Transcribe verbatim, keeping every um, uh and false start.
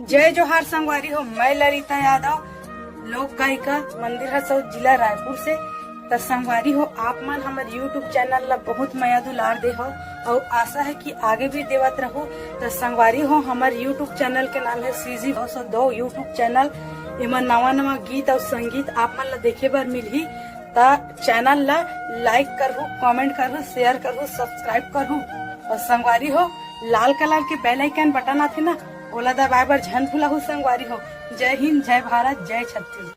जय जोहार संगवारी हो, मैं ललिता यादव, लोक गायिका, मंदिर हसौद, जिला रायपुर से। त संगवारी हो, आप मन हमर YouTube चैनल ला बहुत मया दुलार दे हो, अउ आशा है कि आगे भी देवत रहो। त संगवारी हो, हमर YouTube चैनल के नाम है CG दो सौ दो YouTube चैनल। एमा नवा नवा गीत अउ संगीत आप मन ला देखे बर मिलही। त चैनल ला लाइक करहु, कमेंट करहु, शेयर करहु, सब्सक्राइब करहु। अउ संगवारी हो, लाल कलर के बेल आइकन बटन आथे ना, ओला दबाए बर झन भुलाहू संगवारी हो। जय हिंद, जय भारत, जय छत्तीसगढ़।